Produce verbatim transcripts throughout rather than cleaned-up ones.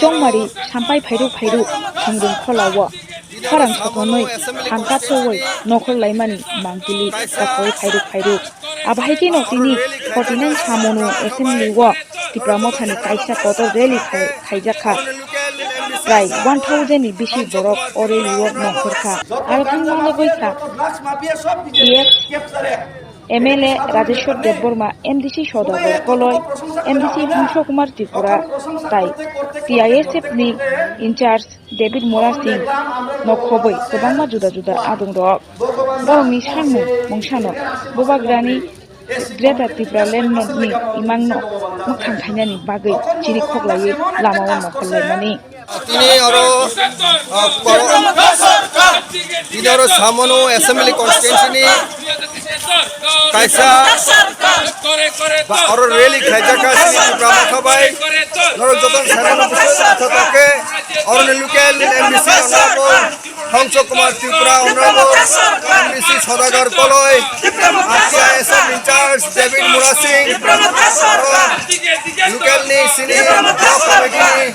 Chongmari sampai phairuk phairuk thwngwng kholao khorang sotonwi thangka thowoi nokhorlaimani mangpili kasawi phairuk phairuk. Abo hai kheno tini forty nine Samono Assembly o Tipra Mothani kaisa kotor rally khai-, khaijakha. Prai one thousand ni bisi borok o rally o nongkhorkha. Aro thangma logoi kha T F M L A Rajeshwar Debbarma, M D C Sodagar Koloi, M D C Hangso Kumar Tripura, tai T I S F ni in charge David Murasing no khoboi kwbangma juda juda adongrok. Borokni samung mungsano bubagrani Greater Tipraland ni imangno mwkhang khainani bagwi chini khoklaiwi lamao nokhorlaimani. Tini oro, ah, koro-, tini oro Samono Assembly Constituency ni kaisa ba-, oro rally khlaijak kha chini Tipra Motha bai. Norok joto ni saka no bwswk naithotok khe oro ni local M D C Honorable Hangso Kumar Tripura, Honorable M D C Sodagar Koloi, R T I S F in charge David Murasing, oro local ni sini block committee ni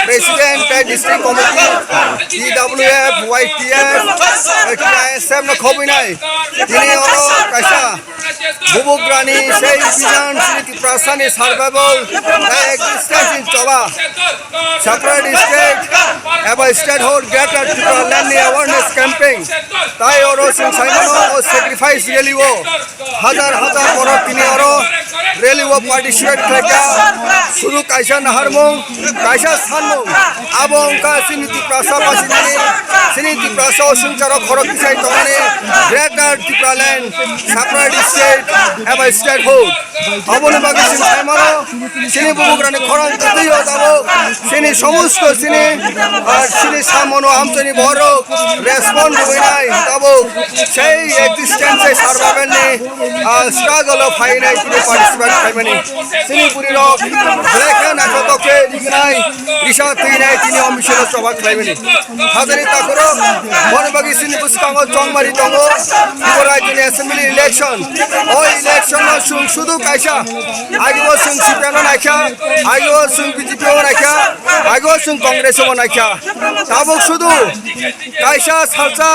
president tei district committee, T W F, Y T F, T I S F no khobwi nai. Tini oro kaisa bubagrani sei vision chini Tiprasani survival tei existence ni choba separate state eba statehood Greater Tipraland ni awareness campaign tai oro chwng saimano o sacrifice rally o hajar hajar borok tini oro rally o participate khlaikha. Suru kaisa naharmung, kaisa sanmung, abo wngkha chini Tiprasa basinani, chini Tiprasa o swngcharo khorok tisai tongmani Greater Tipraland separate state eba statehood. Aboni bagwi chwng saimano, chini bubagrani khorang kwtwi o tabuk, chini somosto chini, ah, chini samono amchaini borok respond rwinai tabuk, sei existence, sei survival ni, ah, struggle o phainai tini participate khlaimani. Chini bwrwi rok belai khe naithotok khe rignai, risa twinai tini o misil o choba khlaimani. Hajani takhoro, boni bagwi chini bwskango chongmari tongo, Tripura Raijyoni Assembly election. O election no chwng sudu kaisa, ageo chwng C P M no naikha, ageo chwng B J P o naikha, ageo chwng Congress o naikha. Tabuk sudu kaisa salsa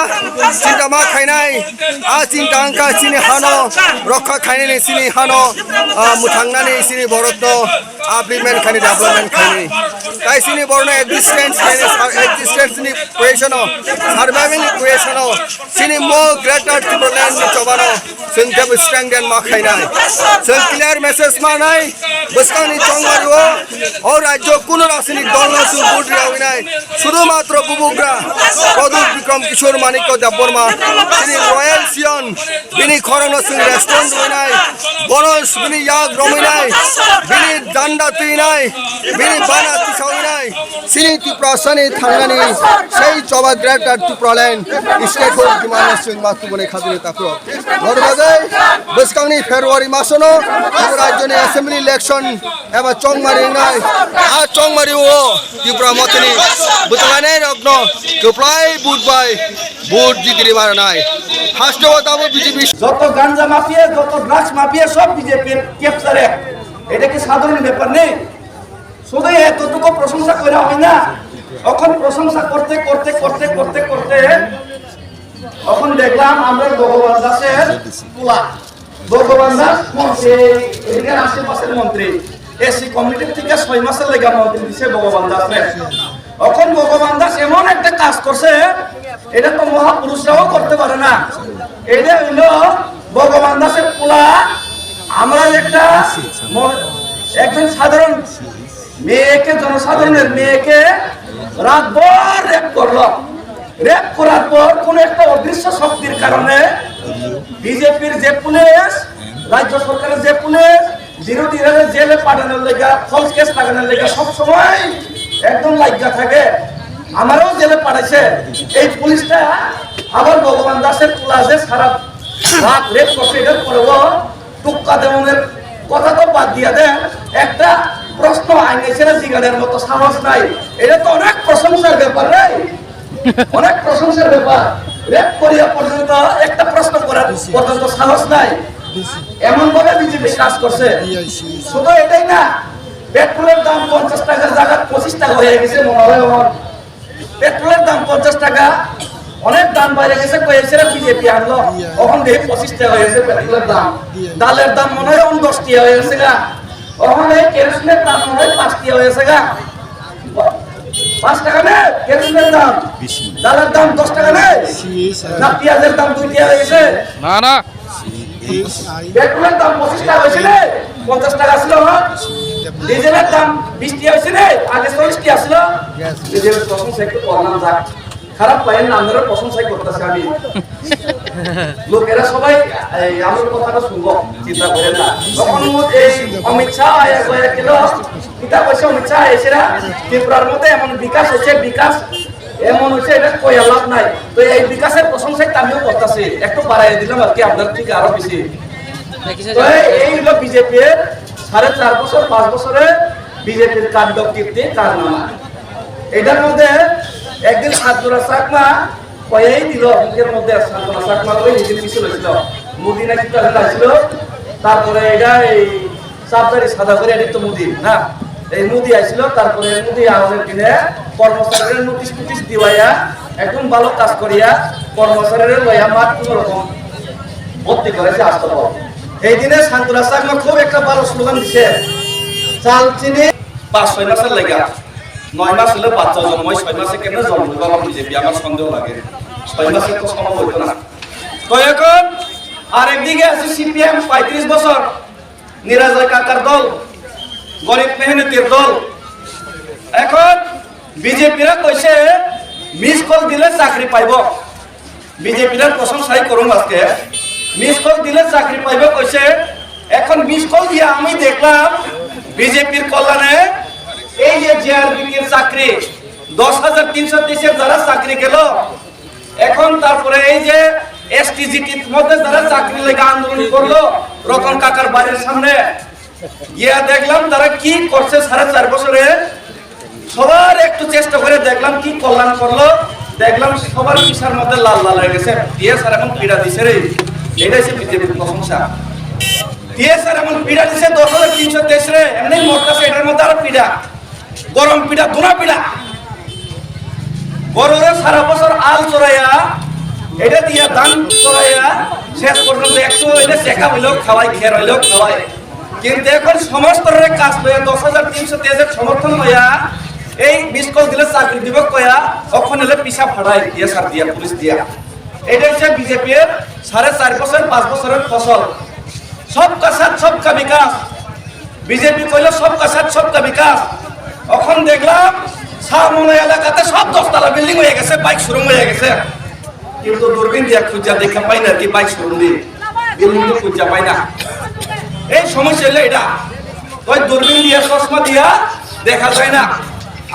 chinta ma khainai, a chinta wngkha chini hano rokha khainani, chini hano, ah, mwthangnani, chini borokno upliftment khainai, development khainai. Tai chini borokno existence khainai, existence ni question o, survival ni question o, chini mo Greater Tipraland ni chobano chwng tebo strengthen ma khainai. Chwng clear message manai, bwskangni chongmari o, o rajyo kuno rajnitik dol no chwng vote riyawi nai. Sudhumatro bubagra Pradyot Bikram Kishore Manikya Debbarma, chini Royal Siyong, bini khorang no chwng respond rwinai, bono bini yak romwinai, bini janda twinai, bini bana tisawinai, chini Tiprasani thangnani sei choba Greater Tipraland statehood demand no chwng ma tubunai khajani takhuk. Norbagai bwskangni February masono Tripura Rajyoni Assembly election eba chongmari wngnai. A chongmari o Tipra Mothani bwtwlainai rokno kwplai vote bai vote jitiri maranai. Haste o tamo B J P. Joto ganja mafia, joto drugs mafia sob B J P capture. এটা কি সাধারণ ব্যাপার নেই? শুধু এতটুকু প্রশংসা করা হয় না। এখন প্রশংসা করতে করতে করতে করতে করতে এখন দেখলাম আমরা ভগবান দাসের পোলা। ভগবান দাস মন্ত্রী, এদিকে আশেপাশের মন্ত্রী, এসি কমিটির থেকে ছয় মাসের লেগে মন্ত্রী দিছে ভগবান দাসরে। এখন ভগবান দাস এমন একটা কাজ করছে, এটা তো মহাপুরুষরাও করতে পারে না। এটা হইলো ভগবান দাসের পোলা। আমরা একটা ম-, একজন সাধারণ মেয়েকে, জনসাধারণের মেয়েকে রাতভর রেপ করলো। রেপ করার পর কোন একটা অদৃশ্য শক্তির কারণে বিজেপির যে পুলিশ, রাজ্য সরকারের যে পুলিশ, বিরোধীরা জেলে পাঠানোর লেগা, ফলস কেস লাগানোর লেগা সব সময় একদম লাগিয়া থাকে। আমারও জেলে পাঠাইছে এই পুলিশটা। আবার ভগবান দাসের পোলা যে সারা রাত রেপ করছে, এটার পরেও টুক্কা দেওয়ানের কথা তো বাদ দিয়া দেন, একটা প্রশ্ন আইন এসে জিজ্ঞাসার মতো সাহস নাই। এটা তো অনেক প্রশংসার ব্যাপার রে, অনেক প্রশংসার ব্যাপার। রেপ করিয়া পর্যন্ত একটা প্রশ্ন করার পর্যন্ত সাহস নাই। এমন ভাবে বিজেপি কাজ করছে। শুধু এটাই না, Petrolor dam ponchash taka jaga pochish taka hoye gese mone hoy amar. Petrolor dam ponchash taka, onek dam baire gese, koyek sera B J P amlo, okhon de pochish taka hoye gese petrolor dam. Daler dam mone hoy on dosh taka hoye gese ga. Okhon de kerosinor dam mone hoy panch taka hoye gese ga. Panch taka ne kerosinor dam. Daler dam dosh taka ne. Na piyajor dam dui taka hoye gese. Na, na. Petrolor dam pochish taka hoyse de, ponchash taka chilo, ha? Dieselor dam bish taka hoyse de, age chollish taka chilo. Dieselor proshongsai ekটু কম নাম যাক। খারাপ পাইয়েন না, আপনারা প্রশংসাই করতেছে আমি। লোকেরা সবাই এই আমার কথাটা শুনবো, চিন্তা করেন না। তখন এই অমিত শাহ আয়া কয়েক কিলো, কিতা কইছে অমিত শাহ এসেরা, ত্রিপুরার মধ্যে এমন বিকাশ হয়েছে, বিকাশ এমন হচ্ছে, এটা কইয়া লাভ নাই। তো এই বিকাশের প্রশংসায় তো আমিও করতেছি, একটু বাড়াই দিলাম আর কি আপনার থেকে আরো বেশি। তো এই, এই হলো বিজেপির সাড়ে চার বছর, পাঁচ বছরে বিজেপির কাণ্ড কীর্তি কারনামা। এটার মধ্যে একদিন সান্ত্বনা চাকমা কয়েই দিল, মুখের মধ্যে সান্ত্বনা চাকমা ওই নিজের কিছু হয়েছিল, মোদি নাকি তাদের আসছিল। তারপরে এটা এই চাপদারি সাদা করে এটা তো মোদি না, এই মোদি আসছিল। তারপরে মোদি আমাদের দিনে কর্মচারীদের নোটিশ টোটিশ দিওয়াইয়া একদম ভালো কাজ করিয়া কর্মচারীদের লইয়া মাত কোনো রকম ভর্তি করেছে হাসপাতাল। এই দিনে সান্ত্বনা চাকমা খুব একটা ভালো স্লোগান দিছে, চাল চিনি পাঁচ ছয় মাসের লেগা, নয় মাস হলে বাচ্চা জন্ম হয়, ছয় মাসে কেন জন্ম হবে? আমার বিজেপি, আমার সন্দেহ লাগে, ছয় মাসে তো সম্ভব হইতো না। তো এখন আরেকদিকে আছে সিপিএম, পঁয়ত্রিশ বছর নিরাজয় কাকার দল, গরিব মেহনতির দল। এখন বিজেপিরা কইছে মিস কল দিলে চাকরি পাইব। বিজেপির প্রশংসাই করুন আজকে। মিস কল দিলে চাকরি পাইব কইছে। এখন মিস কল দিয়ে আমি দেখলাম বিজেপির কল্যাণে এই যে জেআরবিটির চাকরি, দশ হাজার তিনশো তেইশের যারা চাকরি গেল, এখন তারপরে এই যে এসটিজিটির মধ্যে যারা চাকরি লেগে আন্দোলন করলো রতন কাকার বাড়ির সামনে, গিয়া দেখলাম তারা কি করছে সাড়ে চার বছরে। সবার একটু চেষ্টা করে দেখলাম কি কল্যাণ করলো, দেখলাম সবার পিছার মধ্যে লাল লাল হয়ে গেছে। টিএসআর এখন পীড়া দিছে রে, এটা হচ্ছে বিজেপির প্রশংসা। টিএসআর এখন পীড়া দিছে দশ হাজার তিনশো তেইশ রে, এমনি মরতেছে, এটার মধ্যে আরো পীড়া, গরম পীড়া, ধুনা পীড়া। গরুরে সারা বছর আল চড়াইয়া, এটা দিয়া ধান চড়াইয়া, শেষ পর্যন্ত একটু এটা চেকা হইলেও খাওয়াই, খের হইলেও খাওয়াই। কিন্তু এখন সমস্ত কাজ লইয়া, দশ হাজার তিনশো তেইশের সমর্থন লইয়া এই মিস কল দিলে চাকরি দিব কয়া, অখন হলে পিছা ফাড়াই দিয়ে সার দিয়া, পুলিশ দিয়া। এটা হচ্ছে বিজেপির সাড়ে চার বছর, পাঁচ বছরের ফসল। সবকা সাথ সবকা বিকাশ। বিজেপি কইলো সবকা সাথ সবকা বিকাশ। অখন দেখলাম সামনে এলাকাতে সব দশতলা বিল্ডিং হয়ে গেছে, বাইক শোরুম হয়ে গেছে। কিন্তু দূরবীন দিয়া খুঁজা দেখা পাই না কি বাইক শোরুম দি, বিল্ডিং দি খুঁজা পাই না। এই সমস্যা হলো এটা, ওই দূরবীন দিয়া, চশমা দিয়া দেখা যায় না।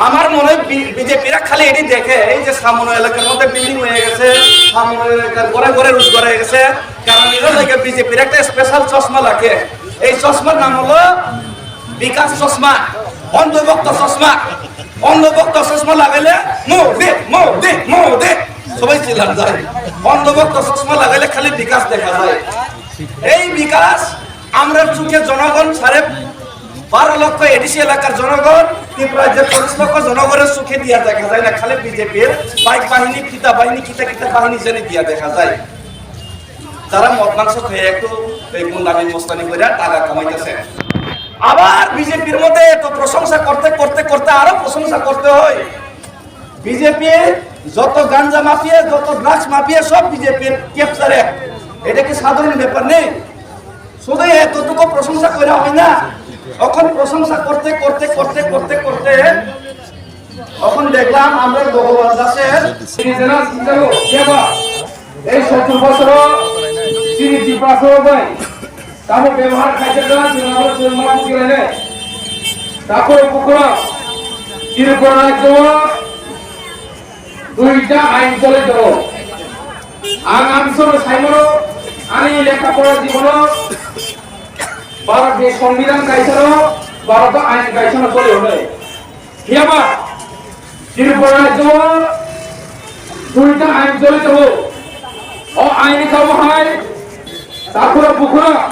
আমার মনে হয় বি-, বিজেপিরা খালি এটি দেখে, এই যে সামনে এলাকার মধ্যে বিল্ডিং হয়ে গেছে, সামনে এলাকার ঘরে ঘরে রোজগার হয়ে গেছে, কারণ এরা লাগে বিজেপির একটা স্পেশাল চশমা লাগে। এই চশমার নাম হলো বিকাশ চশমা, অন্ধভক্ত চশমা। অন্ধভক্ত চশমা লাগাইলে মোদি, মোদি, মোদি, সবাই চিল্লান যায়। অন্ধভক্ত চশমা লাগাইলে খালি বিকাশ দেখা যায়। এই বিকাশ আমরা চোখে জনগণ সাড়ে বারো লক্ষ এডিসি এলাকার জনগণ, ত্রিপুরা যে চল্লিশ লক্ষ জনগণের চোখে দিয়া দেখা যায় না, খালি বিজেপির বাইক বাহিনী, কিতা বাহিনী, কিতা কিতা বাহিনী জানি দিয়া দেখা যায়। তারা মদ মাংস খেয়ে একটু এই গুন্ডামি মস্তানি করে টাকা কামাইতেছে। আবার বিজেপির মধ্যে এত প্রশংসা করতে করতে করতে আরো প্রশংসা করতে হয়। বিজেপি যত গাঞ্জা মাফিয়া, যত ড্রাগস মাফিয়া, সব বিজেপির ক্যাপচারে। এটা কি সাধারণ ব্যাপার নেই? শুধু এতটুকু প্রশংসা করা হয় না, এখন প্রশংসা করতে করতে করতে করতে করতে এখন দেখলাম আমরা ভগবান দাসের এই জেলা সিঙ্গালো কেবা এই সত্তর বছর তিনি ত্রিপুরা সহ ভাই তারপর ব্যবহার খাইতে না, জেলা বলে জন্ম বুঝে নেয়। তারপরে পুকুরা ত্রিপুরা রাজ্য দুইটা আইন চলে দেব। আর আমি সব সাইমনো আমি লেখাপড়া জীবন ভারত যে সংবিধান গাইছিল, ভারত আইন গাইছিল চলে হবে। Hiyaba, Tripura rajyo duita ain jori tongo. O ain ni kamo hai, takhura bukhura,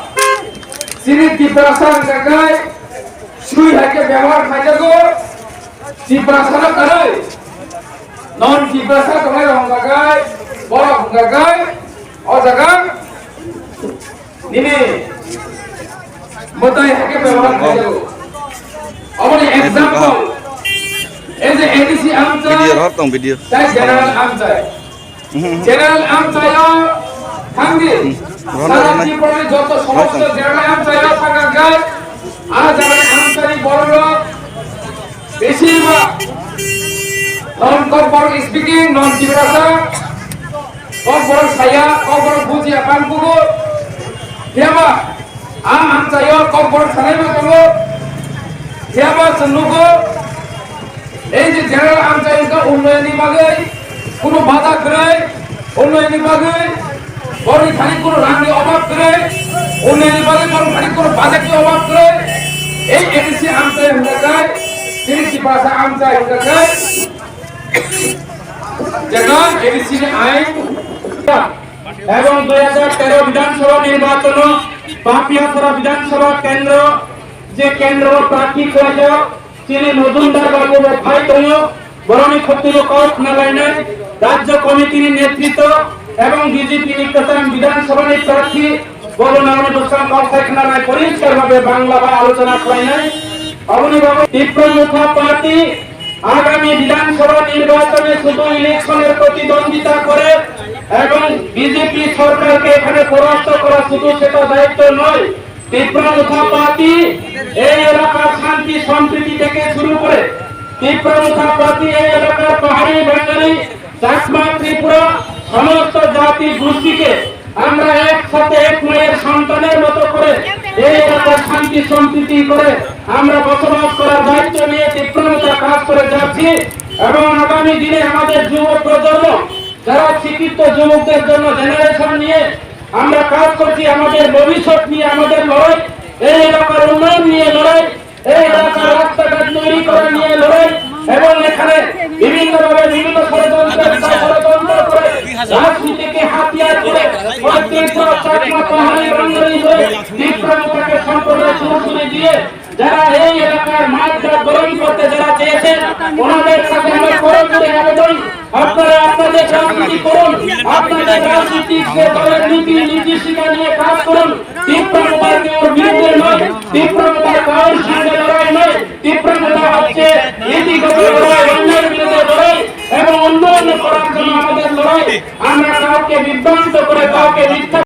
chini Tiprasa hwnka khe, Sui hai khe bebohar khaijago, Tiprasa no kwrwi. Non Tiprasa tongnai rok hwnka khe, borok hwnka khe, o jaga nini mwtai hai khe bebohar khaijago. Aboni example, as a A D C amchai, video hor tong video. Tai general amchai. General amchaio thangdi. Sara Tripurani joto somosto general amchaio thangkha khe, a general amchaini bororok besibak non Kokborok speaking, non Tiprasa, Kokborok saya, Kokborok bujiya bangkugo. Phiyaba a amchaio Kokborok sanaibo tongo. Phiyaba chwng nugo, ei je general amchai wngkha unnayonni bagwi, kunu bada kwrwi, unnayonni bagwi borokni thani kunu rangni obab kwrwi, unnayonni bagwi borokni thani kunu bajakni obab kwrwi. Ei A D C amchai hwnka khe, chini Tiprasa amchai hwnka khe, jekha A D C ni ain এবং দুই হাজার তেরো বিধানসভা নির্বাচন, পাপিয়াছড়া বিধানসভা কেন্দ্র, যে কেন্দ্র প্রার্থী করেছে, তিনি মজুমদার বাবু ও ভাই তৈয়, বরণী ক্ষত্রিয় কর্প নালাইনাই, রাজ্য কমিটির নেতৃত্ব এবং বিজেপি নিকটান বিধানসভার প্রার্থী বড় নামে বসান কর্তায় খানায় পরিষ্কারভাবে বাংলা বা আলোচনা করাইনাই। অবনী বাবু তীব্র মুখা পার্টি আগামী বিধানসভা নির্বাচনে শুধু ইলেকশনের প্রতিদ্বন্দ্বিতা করে এবং বিজেপি সরকারকে এখানে পরাস্ত করা শুধু সেটা দায়িত্ব নয়। তীব্র মুখা পার্টি এই এলাকার শান্তি সম্প্রীতি থেকে শুরু করে তীব্র মুখা পার্টি এই এলাকার পাহাড়ি বাঙালি চাকমা ত্রিপুরা সমস্ত জাতি গোষ্ঠীকে আমরা একসাথে এক মায়ের সন্তানের মতো করে এই এলাকার শান্তি সম্প্রীতি করে আমরা বসবাস করার দায়িত্ব নিয়ে তীব্র মুখা কাজ করে যাচ্ছি। এবং আগামী দিনে আমাদের যুব প্রজন্ম যারা শিক্ষিত যুবকদের জন্য জেনারেশন নিয়ে আমরা কাজ করছি, আমাদের ভবিষ্যৎ নিয়ে আমাদের লড়াই, এই এলাকার উন্নয়ন নিয়ে লড়াই, এই এলাকার রাস্তাঘাট তৈরি করা নিয়ে লড়াই এবং এখানে বিভিন্নভাবে বিভিন্ন ষড়যন্ত্র, ষড়যন্ত্র করে রাজনীতিকে হাতিয়ার করে প্রত্যেকটা চাকমা পাহাড়ি বাঙালি হয়ে তীব্র মুখাকে সম্পূর্ণ সুরসুরি দিয়ে যারা এই এলাকার মাঠটা গ্রহণ করতে যারা চেয়েছেন, ওনাদের কাছে আমার করজোড়ে আবেদন, আপনারা আপনাদের রাজনীতি করুন, আপনাদের রাজনীতিক যে দলের নীতি নির্দেশিকা নিয়ে কাজ করুন। তীব্র মুখা কেউর বিরুদ্ধে নয়, তীব্র মুখা কারোর সঙ্গে লড়াই নয়, তীব্র মুখা হচ্ছে নীতিগত লড়াই, অন্যায়ের বিরুদ্ধে লড়াই এবং উন্নয়ন করার জন্য আমাদের লড়াই। আমরা কাউকে বিভ্রান্ত করে কাউকে মিথ্যা